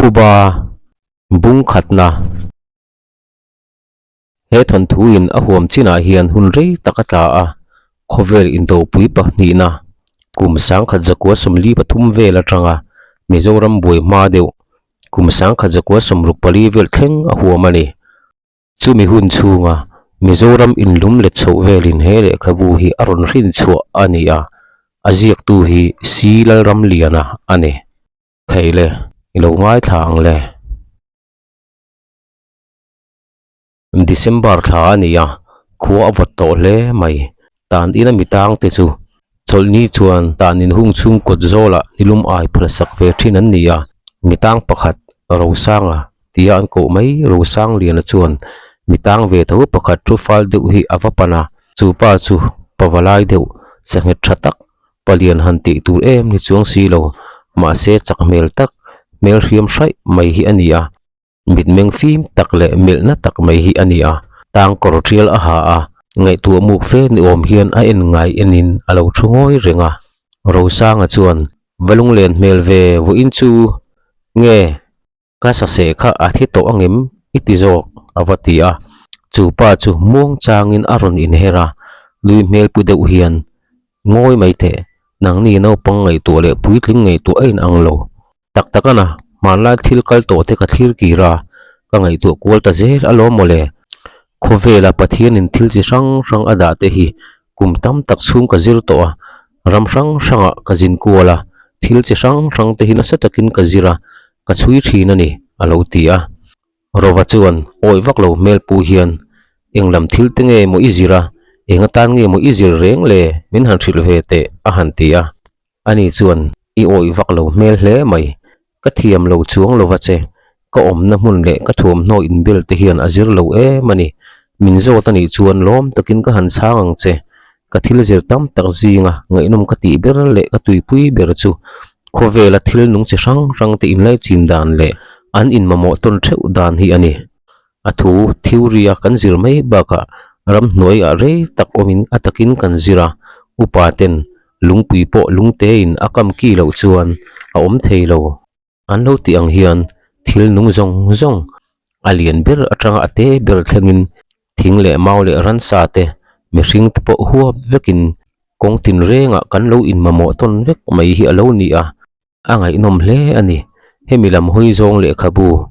Phuba bung khatna. He thawnthuin a huam chinah hian hun rei tak a tla a, khawvel indopui pahnihna kum 1943 vel atanga Mizoram buai hma deuh kum 1964 vel thleng a huam a ni. Chumi hun chhunga Mizoram inlum let chhoh velin he lehkhabu hi a rawn hrin chhuah a ni a, a ziaktu hi C Lalramliana a ni. Thei le, i lo ngaithla ang le. December thla a ni a, khua a vawt tawh hle mai. Tan ina mi tang te chu chawlhni chuan tan in hung chhung kawt zawlah nilum ai phalsak ve thin an ni a. Mi tang pakhat Rosanga tia an koh mai Rosangliana chuan mi tang ve tho pakhat thu fal deuh hi a va pan a, chu pa chu pavalai deuh sanghet tha tak Palian han tih tur em ni chuang si lo, mahse chak hmel tak, hmel hriam hraih mai hi a ni a, mitmeng fim tak leh melhna tak mai hi a ni a, tang kawr tial a ha a, ngaihtuah muk fe ni awm hian a en ngai enin a lo thu ngawi reng a. Rosanga chuan, Va lunglen hmel ve vawiin chu nge? Ka saseh kha a thi tawh angem i ti zawk a va ti a, chu pa chu muang changin a rawn inher a, nui hmel pu deuh hian, Ngawi mai teh, nangni naupang ngaihtuah leh puitling ngaihtuah a inang lo. Tak tak ana, hmanlai thil kal tawh te ka thlir kir a, ka ngaihtuah kual ta zel alawm mawle. Khawvela Pathianin thil chi hrang hrang a dah te hi kum tam tak chhung ka zir tawh a, ram hrang hrangah ka zin kual a, thil chi hrang hrang te hi nasa takin ka zir a, ka chhui thin a ni, a lo ti a. Rova chuan awih vak lo hmel pu hian, Eng lam thil te nge maw i zir a, eng atan nge maw i zir reng le, min han hrilh ve teh, a han ti a. Ani chuan, I awih vak lo hmel hle mai, ka thiam lo chuang lo va che, ka awmna hmun leh ka thuamhnaw inbel te hian a zir lo em a ni. Min zawt a nih chuan lawm takin ka han chhang ang che. Ka thil zir tam tak zinga ngaihnawm ka tih ber leh ka tuipui ber chu khawvela thil nung chi hrang hrang te inlaichin dan leh an inmamawh tawn theuh dan hi a ni. A thu theory a kan zir mai bakah ramhnuaiah rei tak awmin a takin kan zir a, upa ten lungpui pawh lungtein a kam ki loh chuan a awm thei lo. An lo tih ang hian thil nung zawng zawng a lian ber atanga a te ber thlengin thing leh mau leh ransa te mihring te pawh huap vekin kawng tinrengah kan lo inmamawh tawn vek mai hi a lo ni a. A ngaihnawm hle a ni. Hemi lam hawi zawng lehkhabu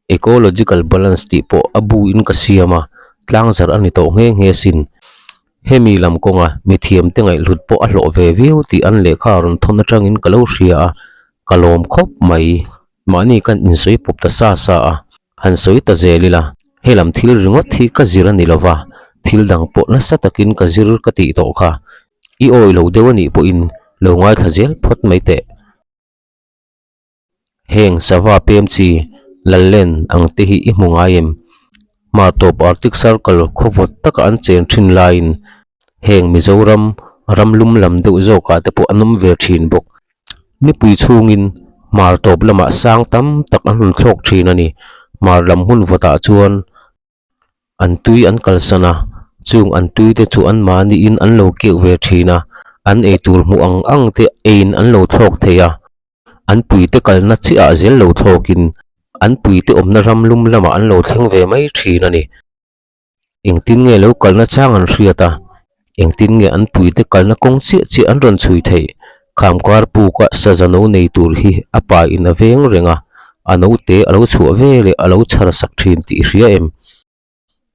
Ecological Balance tih pawh a bu in ka siam a, tlang zarh a ni tawh nghe nghe sin. Hemi lam kawnga mithiam te ngaihhlut pawh a hlawh ve viau tih an lehkha rawn thawn atangin ka lo hria a, ka lawm khawp mai. Mahni kan insawi pawp ta sa sa a, han sawi ta zel ila, helam thil ringawt hi ka zir a ni lova, thil dang pawh nasa takin ka zir ka tih tawh kha. I awi lo deuh a nih pawhin lo ngaithla zel phawt mai teh. Heng sava pem chi Lallen ang te hi i hmu ngai em? Hmar tawp Arctic Circle khaw vawt taka an chen thin laiin heng Mizoram ram lum lam deuh zawkah te pawh an awm ve thin bawk. Nipui chhungin hmar tawp lamah sang tam tak an rawn thlawk thin a ni. Hmar lam hmun vawtah chuan An tui an kalsan a, chung an tui te chu an mahniin an lo keuh ve thin a, an eitur hmuh ang ang te eiin an lo thlawk thei a, an puite kalna chiah ah zel lo thlawkin an puite awmna ram lum lamah an lo thleng ve mai thin a ni. Engtin nge lo kalna chang an hriat a, engtin nge an puite kalna kawng chiah chiah an rawn chhui theih? Khamkar puka saza no nei tur hi a pa in a veng reng a, a note a lo chhuah ve leh a lo chhar sak thin tih i hria em?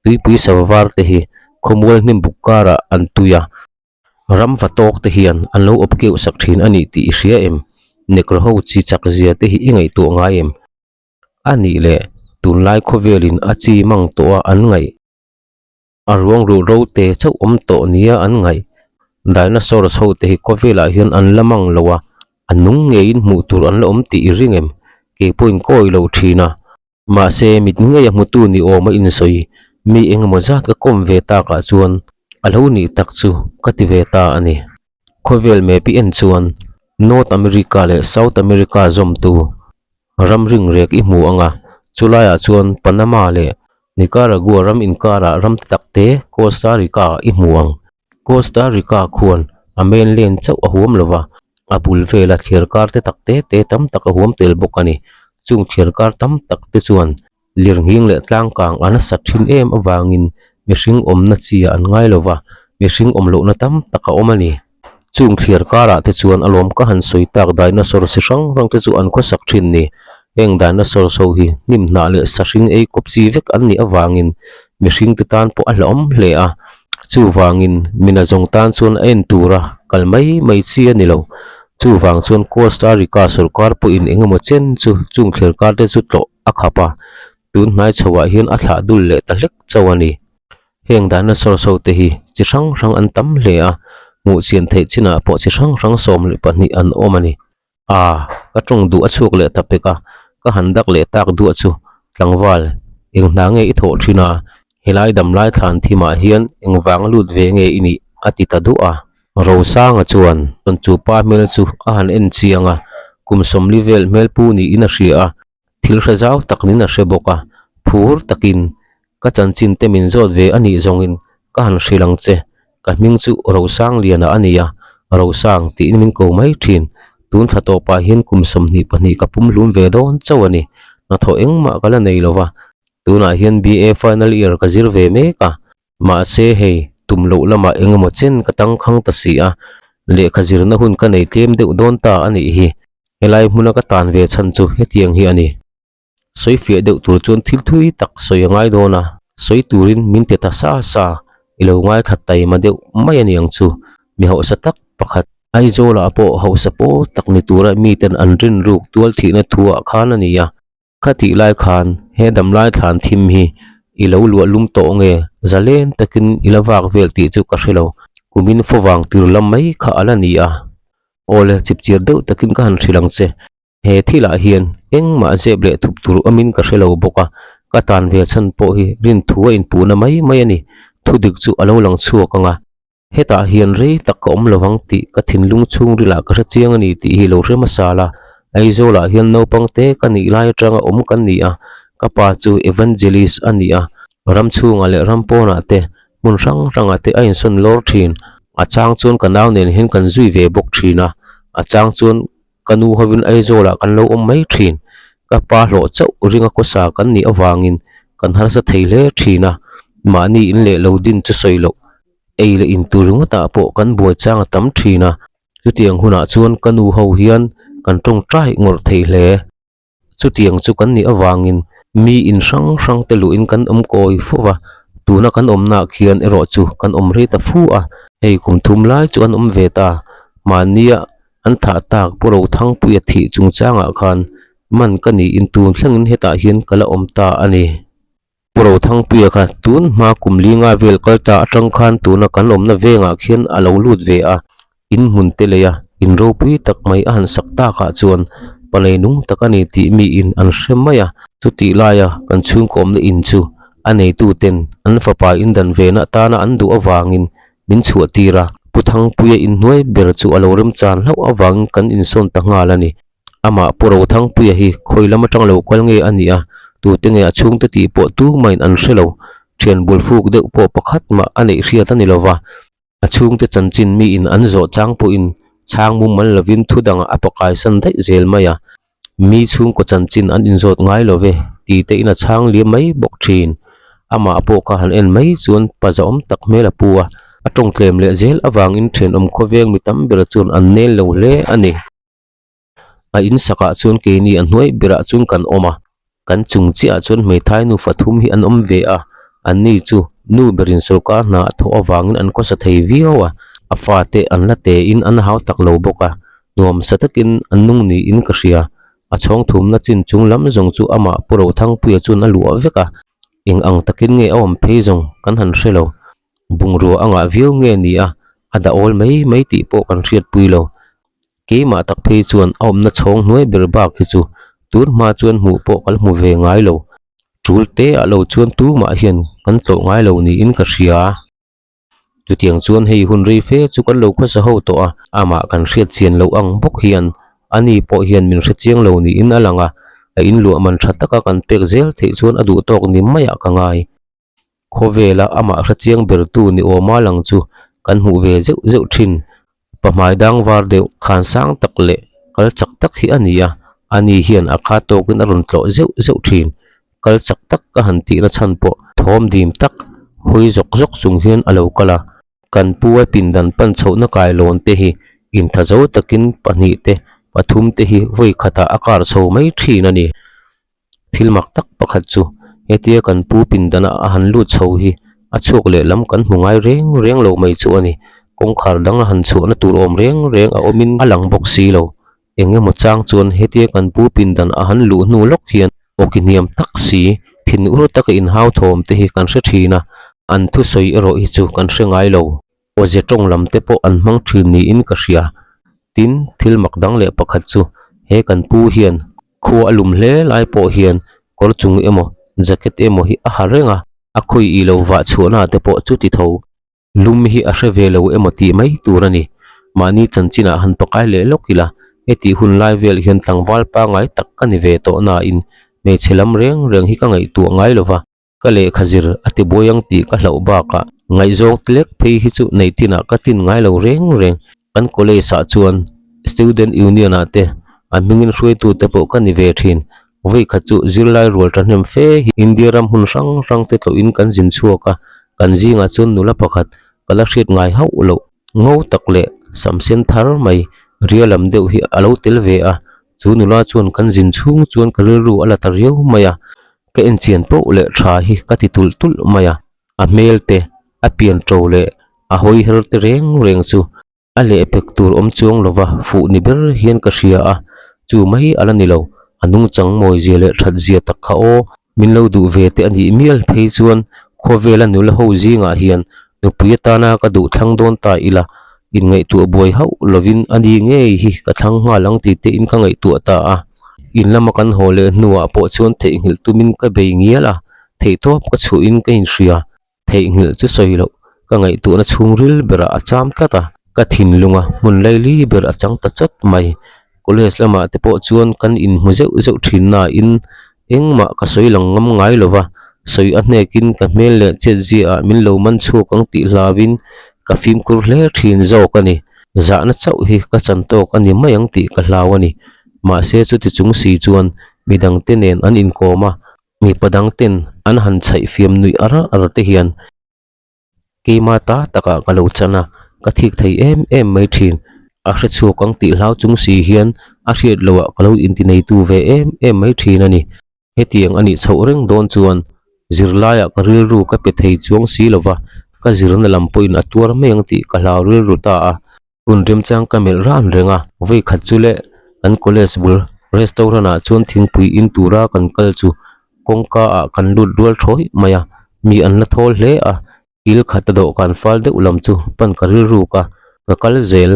Tuipui sava var te hi khawmual hnim buk karah an tui a, ram va tawk te hian an lo awp keuh sak thin a nih tih i hria em? Nekro ho chi chak zia te hi i ngaihtuah ngai em? A nih leh tunlai khawvelin a chi mang tawh a an ngaih. A ruang ruh ro te chauh awm tawh nia an ngaih. Dinosaurs ho te hi khawvelah hian an la mang lo a, a nung ngeiin hmuh tur an la awm tih i ring em? Kei pawhin ka awih lo thin a. Mahse, mit ngei a hmutu ni awm a insawi mi engemaw zat ka kawm ve takah chuan a lo nih tak chu ka ti ve ta a ni. Khawvel map i en chuan North America leh South America zawmtu ram ringrek i hmu ang a, chulaiah chuan Panama leh Nicaragua ram inkarah ram te tak te Costa Rica i hmu ang. Costa Rica khuan a mainland chauh a huam lo va, a bul vela thliarkar te tak te te tam tak a huam tel bawk a ni. Chung thliarkar tam tak te chuan lirnghing leh tlangkang a nasat thin em avangin mihring awmna chi ah an ngai lova, mihring awm lohna tam tak a awm a ni. Chung thliar karah te chuan a lawm ka han sawi tak dinosaur chi hrang hrang te chu an khawsak thin ni. Heng dinosaurs ho hi hnim hnah leh sahring ei kawp chi vek an nih avangin mihring te tan pawh a hlauhawm hle a. Chuvangin mina zawng tan chuan a en tura kal mai mai chi a ni lo. Chuvang chuan Costa Rica sorkar pawhin eng emaw chen chu chung thliar kar te chu tlawh a khap a. Tun hnai chhoah hian a thlah dul leh ta hlek chauh a ni. Heng dinosaurs ho te hi chi hrang hrang an tam hle a, hmuh chian theih chinah pawh chi hrang hrang 12 an awm a ni. Aa, ka tawng duh a chhuak leh ta pek a, ka han dak leh tak duah chu, tlangval, eng hna nge i thawh thin a, helai damlai thlan thimah hian engvang lut ve nge i nih? a ti ta duah a. Rosanga chuan chu pa hmel chu a han en chiang a, kum 40 vel hmel pu niin a hria a, Thil hre zau tak nin a hre bawk a, phur takin ka chanchin te min zawt ve a nih zawngin ka han hrilh ang che, ka hming chu Rosangliana a ni a, Rosang tiin min ko mai thin, tun thla tawpah hian kum 22 ka pum hlum ve dawn chauh a ni, hnathawh engmah ka la nei lo va, tunah hian BA final year ka zir ve mek a, mahse hei tum loh lamah eng emaw chen ka tangkhang ta si a, lehkha zirna hun ka nei tlem deuh dawn ta a nih hi. Helai hmuna ka tan ve chhan chu hetiang hi a ni. Sawi fiah deuh tur chuan thil thui tak sawi a ngai dawn a, sawi turin min ti ta sa sa, i lo ngaithla taima deuh mai a ni ang chu. Mi hausa tak pakhat, Aizawlah pawh hausa pawl tak ni tura miten an rinruk tual thihna thuah khan a ni a. Kha tih lai khan he damlai thlan thim hi i lo luah lum tawh nge zalen takin i la vak vel tih chu ka hre lo. Kumin fawvang tir lam mai kha a la ni a. Awle chipchir deuh takin ka han hrilh ang che. He thilah hian engmah zep leh thup tur awmin ka hre lo bawk a, ka tan ve chhan pawh hi rinthu a inpuhna mai mai a ni. Thudik chu a lo lang chhuak ang a. Hetah hian rei tak ka awm lovang tih ka thinlung chhungrilah ka hre chiang a ni tih hi lo hre hmasa la. Aizawlah hian naupang te ka nih lai atanga awm kan ni a, ka pa chu evangelist a ni a, ram chhungah leh ram pawnah te, hmun hrang hrangah te a insawn lawr thin. A chang chuan ka nau nen hian kan zui ve bawk thin a, a chang chuan ka nu hovin Aizawlah kan lo awm mai thin. Ka pa hlawh chauh ringa khawsa kan nih avangin kan harsa thei hle thin a, mahni in leh lo din chu sawi loh. Ei leh in tur ringawtah pawh kan buai chang a tam thin a, chutiang hunah chuan ka nu ho hian kan tawngtai ngawrh thei hle. Chutiang chu kan nih avangin mi in hrang hrang te luhin kan awm kawi fo va, tuna kan awmnaah khian erawh chu kan awm rei ta fu a, hei kum thum lai chu an awm ve ta. Mahnia an thah tak Pu Rothangpuia thih chungchangah khan man ka niin tun thlengin hetah hian ka la awm ta a ni. Pu Rothangpuia kha tun hma kum linga vel kal ta atang khan tuna kan awmna vengah khian a lo lut ve a, in hmun te lei a, in ropui tak mai a han sak takah chuan palei nung tak a ni tih miin an hre mai a. Chutih laia kan chhungkawmna in chu a neituten an fapa in dan vena atana an duh avangin min chhuah tir a, Pu Thangpuia inhnuai ber chu a lo remchan hlauh avangin kan insawn ta nghal a ni. Amah Pu Rothangpuia hi khawi lam atang lo kal nge a nih a, tute nge a chhungte tih pawh tumahin an hre lo. Thian bul fuk deuh pawh pakhat mah a neih hriat a ni lo va. A chhungte chanchin miin an zawh chang pawhin chhang mumal lovin thu dangah a pakaisan daih zel mai a. Mi chhungkaw chanchin an inzawt ngai lo ve ti te in a chhang liam mai bawk thin. Amah pawh kha han en mai chuan pa zahawm tak hmel a pu a, a tawngtlem leh zel avangin thenawm khawveng mi tam ber chuan an nel lo hle a ni. A in sakah chuan keini a hnuai berah chuan kan awm a, kan chung chiahah chuan hmeithai nufa thum hi an awm ve a, anni chu nu berin sawrkar hna a thawh avangin an khawsa thei viau a, a fate an la tein an hau tak lo bawk a, nuamsa takin an nung niin ka hria, a chhawng thumna chin chung lam zawng chu amah Pu Rothangpuia chuan a luah vek a, eng ang takin nge a awm phei zawng kan han hre lo, bungrua a ngah viau nge ni a, a dah awl mai mai tih pawh kan hriatpui lo. Keimah tak phei chuan a awmna chhawng hnuai ber bak hi chu tun hma chuan hmuh pawh ka la hmu ve ngai lo. Tul te ah lo chuan tumah hian kan tlawh ngai lo niin ka hria. Chutiang chuan hei hun rei fe chu kan lo khawsa ho tawh a, amah kan hriat chian loh ang bawk hian ani pawh hian min hre chiang lo niin a lang a, a inluah man tha taka kan pek zel theih chuan a duh tawk ni maiah ka ngai. Khawvela amah hre chiang bertu ni awma lang chu kan hmuh ve zeuh zeuh thin. Pahmai dang var deuh khan sang tak leh kal chak tak hi a ni a, Ani hian a kha tawkin a rawn tlawh zeuh zeuh thin. Kal chak tak ka han tihna chhan pawh thawm dim tak hawi zawk zawk chung hian a lo kal a. Kan pu a pindan pan chhohna kailawn te hi intha zo takin pahnih te pathum te hi vawi khatah a kar chho mai thin a ni. Thil mak tak pakhat chu hetia kan pu pindana a han lut chho hi a chhuak leh lam kan hmu ngai reng reng lo mai chu a ni. Kawngkhar dang a han chhuahna tur awm reng reng a awmin a lang bawk si lo. Eng emaw chang chuan hetia kan pu pindan a han luh hnu lawk hian awki hniam tak si, thin ur taka inhau thawm te hi kan hre thin a, an thusawi erawh hi chu kan hre ngai lo. Awze tawng lam te pawh an hmang thin niin ka hria. Tin, thil mak dang leh pakhat chu he kan pu hian khua a lum hle lai pawh hian kawr chung emaw jacket emaw hi a ha reng a, a khawi i lo vah chhuahna te pawh chu ti tho. Lum hi a hre ve lo emaw tih mai tur a ni. Mahni chanchinah han pakai leh lawk ila, hetih hun lai vel hian tlangval pangai tak ka ni ve tawh nain hmeichhe lam reng reng hi ka ngaihtuah ngai lo va. Ka lehkha zir a ti buai ang tih ka hlauh bakah ngaihzawng ti lek phei hi chu nei tinah ka tin ngai lo reng reng. Kan college ah chuan student union ah te a hmingin hruaitu te pawh ka ni ve thin. Vawi khat chu zirlai rual thahnem fe hi India ram hmun hrang hrang te tlawhin kan zin chhuak a, kan zingah chuan nula pakhat ka la hriat ngai hauh loh. Ngo tak leh sam sen thar mai ria lam deuh hi a lo tel ve a, chu nula chuan kan zin chhung chuan ka rilru a la ta riau mai a. Ka enchian poh leh tha hi ka ti tulh tulh mai a, a hmel te, a pian to leh a hawi her te reng reng chu a lehpek tur awm chuang lova fuh ni ber hian ka hria a, chu mai a la ni lo, a nungchang mawizia leh that zia tak kha aw, min lo duh ve te a nih mial phei chuan khawvela nula ho zingah hian nupui atana ka duh thlang dawn ta ila, inngaihtuah buai hauh lovin a ni ngei hi ka thlang nghal ang tih te in ka ngaihtuah ta a. In lama kan haw leh hnuah pawh chuan theihnghilh tumin ka bei ngial a, theihtawp ka chhuahin ka inhria. Theihnghilh chu sawi loh, ka ngaihtuahna chhungril berah a cham tlat a. Ka thinlunga hmun laili ber a chang ta chawt mai. College lamah te pawh chuan kan inhmu zeuh zeuh thin nain engmah ka sawi lang ngam ngai lo va, sawi a hnekin ka hmel leh chetziaah min lo man chhuak ang tih hlauin ka fimkhur hle thin zawk a ni. Zahna chauh hi ka chan tawk a ni mai ang tih ka hlau a ni. Mahse chuti chung si chuan midangte nen an inkawm a, mipa dangten an han chhaih fiam nuih ar ar te hian keima ta takah ka lo chan a, ka thik thei em em mai thin. A hre chhuak ang tih hlau chung si hian a hriat loh ah ka lo intineitu ve em em mai thin a ni. Hetiang a nih chhoh reng dawn chuan zirlaiah ka rilru ka pe thei chuang si lo va, ka zirna lam pawhin a tuar mai ang tih ka hlau rilru ta a. Hun remchang ka melh ran reng a, vawi khat chu leh kan college bul restaurant ah chuan thingpui in tura kan kal chu kawngka ah kan lut rual thawi mai a, mi an la thawl hle a, kil khat a dawhkan fal deuh lam chu pan ka rilruk a, ka kal zel,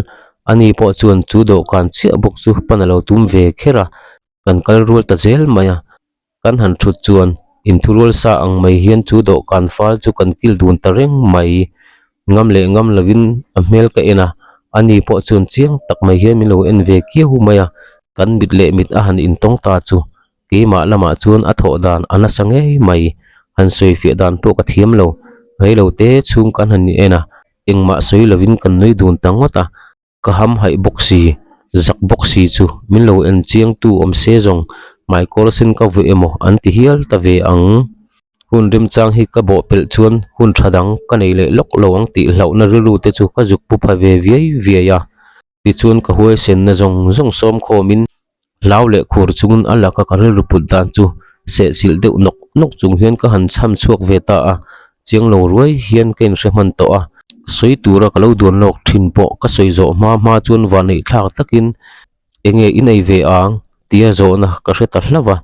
ani pawh chuan chu dawhkan chiah bawk chu pan a lo tum ve kher a, kan kal rual ta zel mai a, kan han thut chuan inthurual sa ang mai hian chu dawhkan fal chu kan kil dun ta reng mai. Ngam leh ngam lovin a hmel ka en a, ani pawh chuan chiang tak mai hian min lo en ve kiau mai a, kan mit leh mit a han intawng ta chu keimah lamah chuan a thawh dan a nasa ngei mai, han sawi fiah dan pawh ka thiam lo, reilo te chhung kan han en a, engmah sawi lovin kan nui dun ta ngawt a. Ka ham haih bawk si, zak bawk si chu min lo en chiang tu awm se zawng hmaikawr sen ka vuah emaw an ti hial ta ve ang. Hun remchang hi ka bawh pelh chuan hun tha dang ka nei leh lawk lo ang tih hlauhna rilru te chu ka zuk pu pha ve viai viai a. Tichuan ka huaisenna zawng zawng sawm khawmin Hlau leh khur chungin a laka ka rilru put dan chu sehchilh deuh nawk nawk chung hian ka han chham chhuak ve ta a, chiang lo ruai hian ka inhre hman tawh a. Sawi tura ka lo duan lawk thin pawh ka sawi zawh hma hma chuan vanneih thlak takin enge i nei ve ang tia zawhna ka hre ta hlauh a,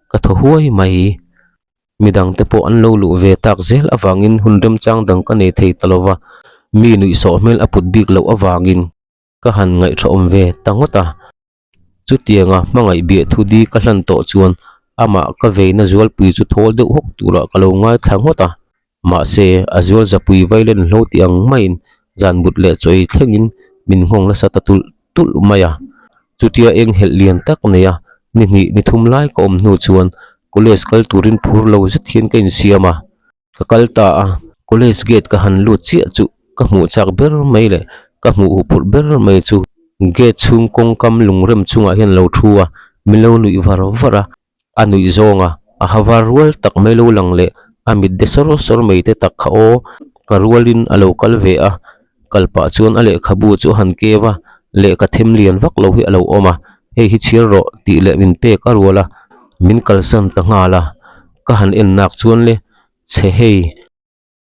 ka thaw huai mai. Midangte pawh an lo luh ve tak zel avangin hun remchang dang ka nei thei ta lo va, mi nuihsawh hmel a put bik loh avangin ka han ngaihthahawm ve ta ngawt a. Chutianga hmangaih biah thu di ka hlan tawh chuan amah ka veina zualpui chu thawl deuh hawk turah ka lo ngaithla ngawt a. Mahse, a zual zapui vailen hlo ti ang maiin zan but leh chaw ei thlengin min nghawng nasa ta tulh tulh mai a. Chutia eng helh lian tak nei a, ni hnih ni thum lai ka awm hnu chuan college kal turin phur lo zet hian ka insiam a. Ka kal ta a, college gate ka han lut chiah chu ka hmuh chak ber mai leh ka hmuh huphurh ber mai chu gate chhung kawngkam lungrem chungah hian a lo thu a. Min lo nuih var var a, a nuih zawng a, a ha var rual tak mai lo lang leh a mit de sawr sawr mai te tak kha aw ka rualin a lo kal ve a, kal pah chuan a lehkhabu chu a han keu a, lehkha them lian vak lo hi a lo awm a, hei hi chhiar rawh tih leh min pek a rual a, min kalsan ta nghal a, ka han en nak chuan le chhe hei.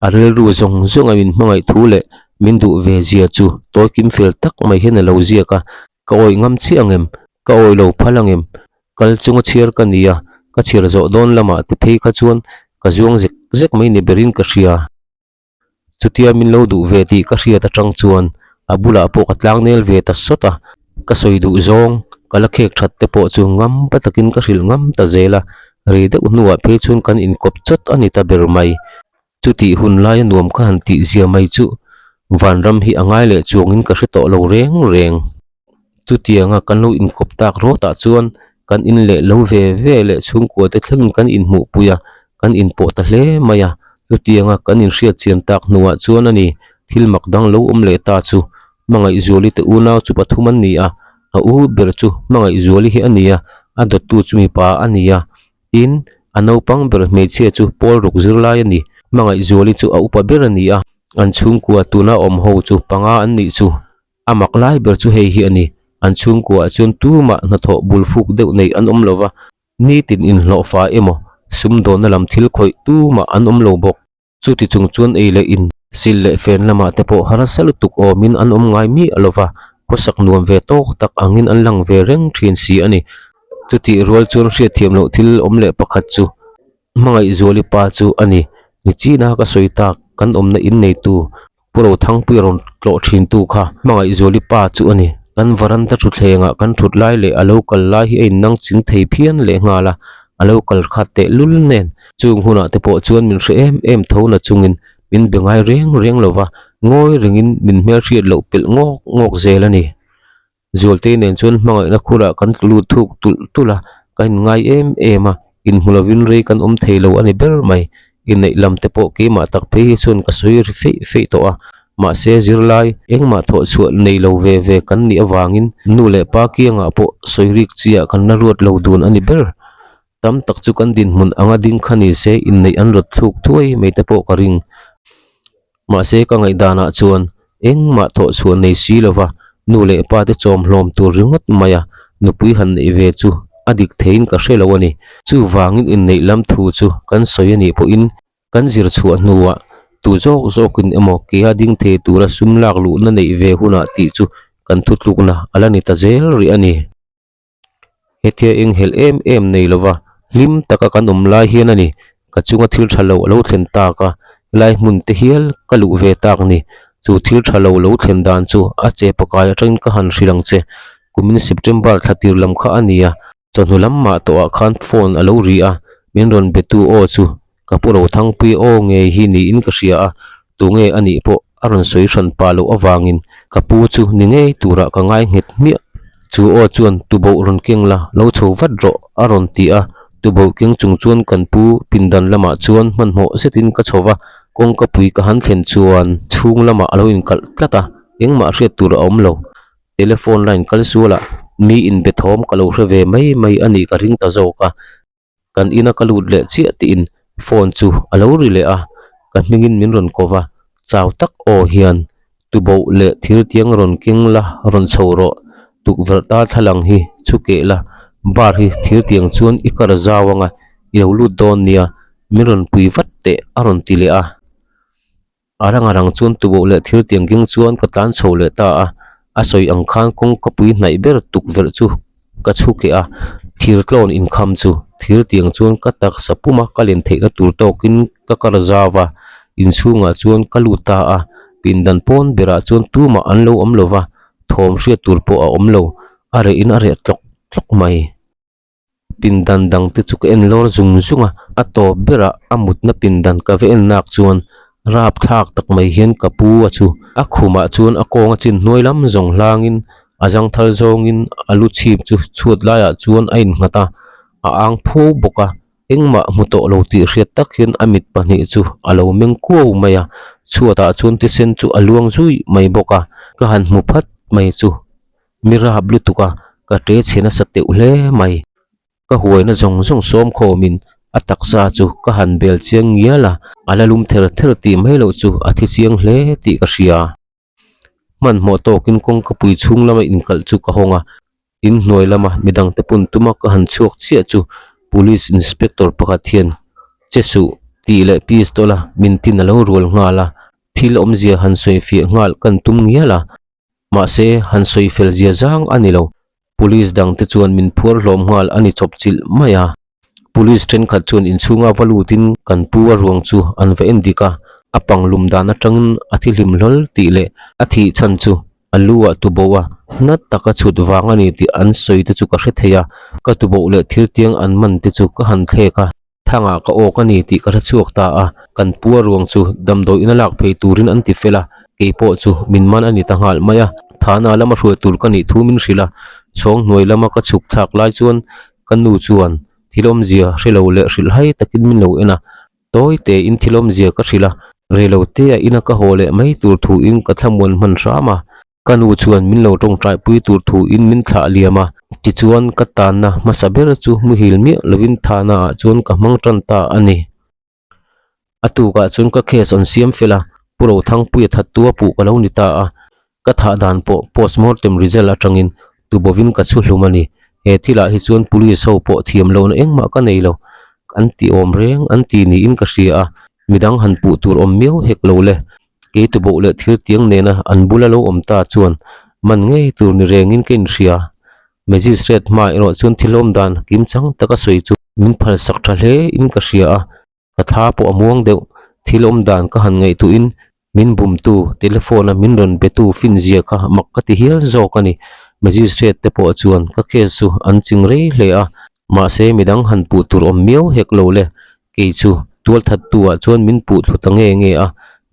A rilru zawng zawng a min hmangaih thu leh min duh ve zia chu tawi kim fel tak mai hian a lo ziak a, ka awih ngam chiah ang em? Ka awih lo phal ang em? Kal chunga chhiar ka ni a, ka chhiar zawh dawn lamah ti phei kha chuan ka zuang zek zek mai ni berin ka hria. Chutia min lo duh ve tih ka hriat atang chuan a bulah pawh ka tlangnel ve ta sawt a, ka sawi duh zawng ka la khek that te pawh chu ngam pa takin ka hrilh ngam ta zel a, Rei deuh hnuah phei chuan kan inkawp chawt a ni ta ber mai. Chutih hun laia nuam ka han tih zia mai chu vanram hi a ngai leh chuangin ka hre tawh lo reng reng. Chutianga kan lo inkawp tak rawtah chuan kan in leh lo ve ve leh chhungkua te thlengin kan inhmuhpui a, kan inpawh ta hle mai a. Chutianga kan inhriat chian tak hnuah chuan a ni thil mak dang lo awm leh ta chu Hmangaihzuali te unau chu pathum an ni a, a u ber chu Hmangaihzuali hi a ni a, a dawttu chu mipa a ni a. Tin, a naupang ber hmeichhia chu Paul ruk zirlai a ni. Hmangaihzuali chu a upa ber a ni a, an chhungkua tuna awm ho chu panga an nih chu. A mak lai ber chu hei hi a ni, an chhungkuaah chuan tumah hnathawh bulfuk deuh nei an awm lo va, nitin inhlawhfa emaw sumdawnna lam thil khawih tumah an awm lo bawk. Chuti chung chuan ei leh in sil leh fen lamah te pawh harsa lutuk awmin an awm ngai miah lo va, khawsak nuam ve tawk tak angin an lang ve reng thin si a ni. Chutih rual chuan hriatthiam loh thil awm leh pakhat chu Hmangaihzuali pa chu a ni. Nichina ka sawi tak kan awmna in neitu Pu Rothangpuia rawn tlawh thin tu kha Hmangaihzuali pa chu a ni. Kan varanda thutthlengah kan thut lai leh a lo kal lai hi a innang ching thei phian leh nghal a, a lo kal khat teh lul nen. Chung hunah te pawh chuan min hre em em tho na chungin min be ngai reng reng lo va, ngawi rengin min hmelhriat loh pelh ngawk ngawk zel a ni. Zualtei nen chuan hmangaihna khurah kan tlu lut thuk tulh tulh a, ka inngai em em a, inhmu lovin rei kan awm thei lo a ni ber mai. Inneih lam te pawh keimah tak phei hi chuan ka sawi ri feih feih tawh a, mahse zirlai engmah thawh chhuah nei lo ve ve kan nih avangin nu leh pa kiangah pawh sawi rik chiah kan la ruat lo dun a ni ber. Tam tak chu kan dinhmun anga ding kha ni se inneih an rawt thluk thuai mai te pawh ka ring. Mahse ka ngaihdanah chuan engmah thawh chhuah nei si lova nu leh pa te chawm hlawm tur ringawt mai a nupui han neih ve chu a dik theiin ka hre lo a ni. Chuvangin inneih lam thu chu kan sawi a nih pawhin kan zir chhuah hnuah tu zawk zawkin emaw kea ding thei tura sum lak luhna neih ve hunah tih chu kan thutlukna a la ni ta zel rih a ni. Hetia enghelh em em nei lova hlim taka kan awm lai hian a ni. Ka chunga thil tha lo a lo thlen tak a, helai hmun te hial ka luh ve tak ni. Chu thil tha lo lo thlen dan chu a che pakai atangin ka han hrilh ang che. Kumin September thla tir lam kha a ni a, chawhnu lam mah tawhah khan phone a lo ri a, min rawn betu aw chu ka pu Rothangpui aw ngei hi niin ka hria a, tunge a nih pawh a rawn sawi hran pah loh avangin ka pu chu ni ngei turah ka ngai nghet hmiah. Chu aw chuan tuboh rawn keng la, lo chho vat rawh a rawn ti a, tuboh keng chung chuan kan pu pindan lamah chuan hmanhmawh zetin ka chho va, kawngka pui ka han thlen chuan chhung lamah a lo inkalh tlat a, engmah hriat tur a awm lo. Telephone line kal sualah mi inbe thawm ka lo hre ve mai mai a nih ka ring ta zawk a. Kan ina ka lut leh chiah tiin phone chu a lo ri leh a, ka hmingin min rawn ko va, chau tak aw hian tuboh leh thir tiang rawn keng la rawn chho rawh, tukverh ta thlalang hi chhu keh la, bar hi thir tiang chuan i kar zau anga i lo lut dawn nia, min rawn pui vat teh a rawn ti leh a. A rang a rang chuan tuboh leh thil tiang keng chuan ka tlan chho leh ta a, a sawi ang khan kawngka pui hnaih ber tukverh chu ka chhu keh a, thir tlawn inkham chu thir tiang chuan ka taksa puma ka len theihna tur tawkin ka kar zau a, inchhungah chuan ka lut ta a, pindan pawn berah chuan tumah an lo awm lo va, thawm hriat tur pawh a awm lo, a reh in a reh tlawk tlawk mai. Pindan dang te chu ka en lawr zung zung a, a tawp berah a mutna pindan ka va en nak chuan rap thlak tak mai hian ka pu a chu a khumah chuan a kawng a chin hnuai lam zawng hlangin a zangthal zawngin a lu chhip chu chhuat laiah chuan a innghat a, a ang phuau bawk a, engmah hmu tawh lo tih hriat tak hian a mit pahnih chu a lo meng kuau mai a, chhuatah chuan thisen chu a luang zui mai bawk a, ka han hmu phat mai chu. Mi rap lutuk a, Ka ṭe chhe nasa teuh hle mai. Ka huaina zawng zawng sawm khawmin a taksa chu ka han bel chiang ngial a, a la lum ther ther tih mai loh chu a thi chiang hle tih ka hria. Hmanhmawh tawkin kawngka pui chhung lama inkalh chu ka hawng a, inhnuai lama midangte pun tuma ka han chhuak chiah chu Police Inspector pakhat hian Che suh tih leh pistol a min tin a lo rual nghal a, thil awmzia han sawi fiah nghal kan tum ngial a. Mahse, han sawi fel zia zang a ni lo. Police dangte chuan min phuar hlawm nghal a ni chawp chilh mai a. Police thenkhat chuan inchhunga va lutin kan pu a ruang chu an va en dik a, a pang lum dan atangin a thi hlim hlawl tih leh a thih chhan chu a lu ah tuboh a nat taka chhut vang a ni tih an sawi te chu ka hre thei a, ka tuboh leh thirtiang an man te chu ka han thlek a. Thangah ka awk a ni tih ka hre chhuak ta a, kan pu a ruang chu damdawi ina lak phei turin an ti fel a, kei pawh chu min man a ni ta nghal mai a, Thana lama hruai tur ka nih thu min hrilh a, chhawng hnuai lama ka chhuk thlak lai chuan ka nu chuan thil awmzia hre lo leh hrilh hai takin min lo en a, tawi tein thil awmzia ka hrilh a, rei lo te a ina ka haw leh mai tur thuin ka thlamuan hman hram a. Ka nu chuan min lo tawngtai pui tur thu in min thlah liam a, tichuan ka tanna hmasa ber chu muhil miah lovin thana ah chuan ka hmang tan ta a ni. A tukah chuan ka case an siam fel a, Pu Rothangpuia thattu a puh ka lo ni ta a, ka thah dan pawh postmortem result atangin tubovin ka chhu hlum a ni. He thilah hi chuan police ho pawh thiam lohna engmah ka nei lo, an ti awm reng an ti niin ka hria a, midang han puh tur awm miau hek lo le. Kei tuboh leh thil tiang nena an bula lo awm ta chuan man ngei tur ni rengin ka inhria. Magistrate hma erawh chuan thil awm dan kim chang taka sawi chu min phalsak tha hle in ka hria a, ka thla pawh a muang deuh. Thil awm dan ka han ngaihtuhin min bumtu telephone a min rawn betu finzia kha mak ka ti hial zawk a ni. Magistrate te pawh chuan ka case chu an ching rei hle a, mahse midang han puh tur awm miau hek lo le. Kei chu tualthattu ah chuan min puh thlu ta nge nge a,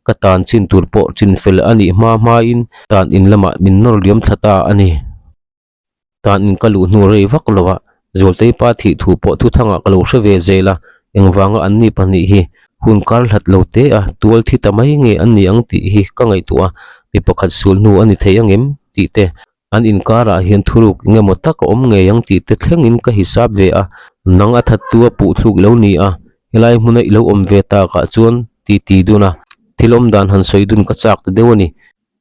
ka tan chin tur pawh chin fel a nih hma hmain tan in lamah min nawr liam thla ta a ni. Tan in ka luh hnu rei vak lo a, Zualtei pa thih thu pawh thuthangah ka lo hre ve zel a, engvanga an ni pahnih hi hun kar hlat lo te a tual thi ta mai nge an ni ang tih hi ka ngaihtuah a, mi pakhat sul hnu a ni thei angem tih te An inkarah hian thuruk eng emaw tak a awm ngei ang tih te thlengin ka hisap ve a, nang a thattu a puh thluk lo ni a, helai hmuna i lo awm ve takah chuan ti ti dun a, thil awm dan han sawi dun ka chak ta deuh a ni.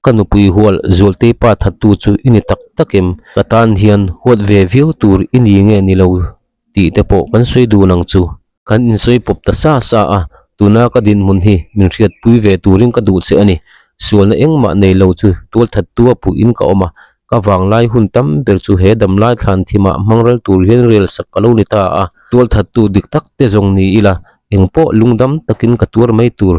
Ka nupui hual Zualtei pa thattu chu i ni tak tak em? Ka tan hian huat ve viau tur i ni nge ni lo tih te pawh kan sawi dun ang chu. Kan insawi pawp ta sa sa a, tuna ka dinhmun hi min hriatpui ve turin ka duh che a ni. Sualna engmah nei lo chu tualthattu a puhin ka awm a, ka vanglai hun tam ber chu he damlai thlan thimah hmangral tur hian rel sak ka lo ni ta a. Tualthattu dik tak te zawng ni ila, engpawh lungdam takin ka tuar mai tur.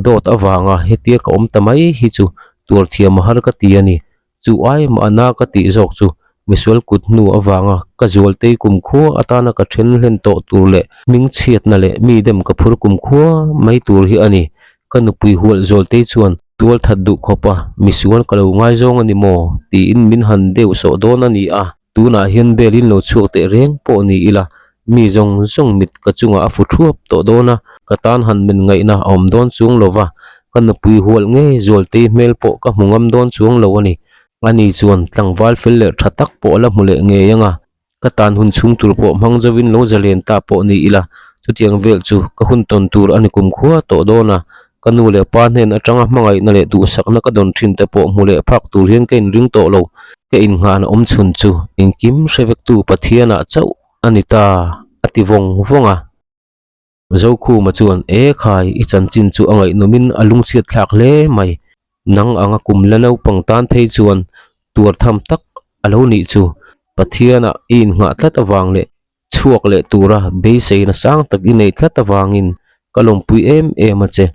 Dawt avanga hetia ka awm ta mai hi chu tuar thiam a har ka ti a ni. Chu ai mahna ka tih zawk chu misual kut hnu avanga ka zualtei kumkhua atana ka then hlen tawh tur leh hmingchhiatna leh mi dem ka phur kumkhua mai tur hi a ni. Ka nupui hualh zualtei chuan tual that duh khawp a, misual ka lo ngaizawng a ni maw? tiin min han deuh sawh dawn a ni a. Tunah hian bel in lo chhuak teh reng pawh ni ila, mi zawng zawng mit ka chungah a fu thuap tawh dawn a, ka tan han men ngaihna a awm dawn chuang lo va, ka nupui hualh ngei Zualtei hmel pawh ka hmu ngam dawn chuang lo a ni. Ani chuan tlangval fel leh tha tak pawh a la hmu leh ngei ang a, ka tan hun chhung tur pawh hmang zovin lo zalen ta pawh ni ila, chutiang vel chu ka hun tawn tur a ni kumkhua tawh dawn a, ka nu leh pa hnen atanga hmangaihna leh duhsakna ka dawn thin te pawh hmu leh phak tur hian ka inring tawh lo, ka innghahna awm chhun chu engkim hre vektu Pathianah chauh a ni ta, a ti vawng vawng a. Zokhuma chuan, E khai, i chanchin chu a ngaihnawmin a lungchhiat thlak hle mai. Nang anga kum la naupang tan phei chuan tuar tham tak a lo nih chu. Pathianah i innghah tlat avang leh chhuak leh tura beiseina sang tak i nei tlat avangin ka lawmpui em em a che.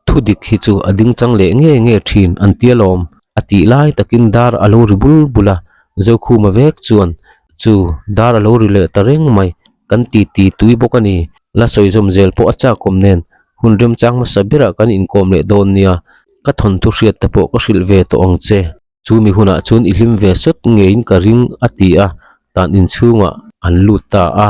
Thu dik hi chu a ding chang leh nge nge thin an ti alawm a tih lai takin dar a lo ri bul bul a, Zokhuma vek chuan chu dar a lo ri leh ta reng mai. Kan ti ti tui bawk a ni. La sawi zawm zel pawh a chakawm nen hun remchang hmasa berah kan inkawm leh dawn nia. Ka thawnthu hriat te pawh ka hrilh ve tawh ang che. Chu mi hunah chuan i hlim ve sawt ngeiin ka ring a ti a, tan inchhungah an lut ta a.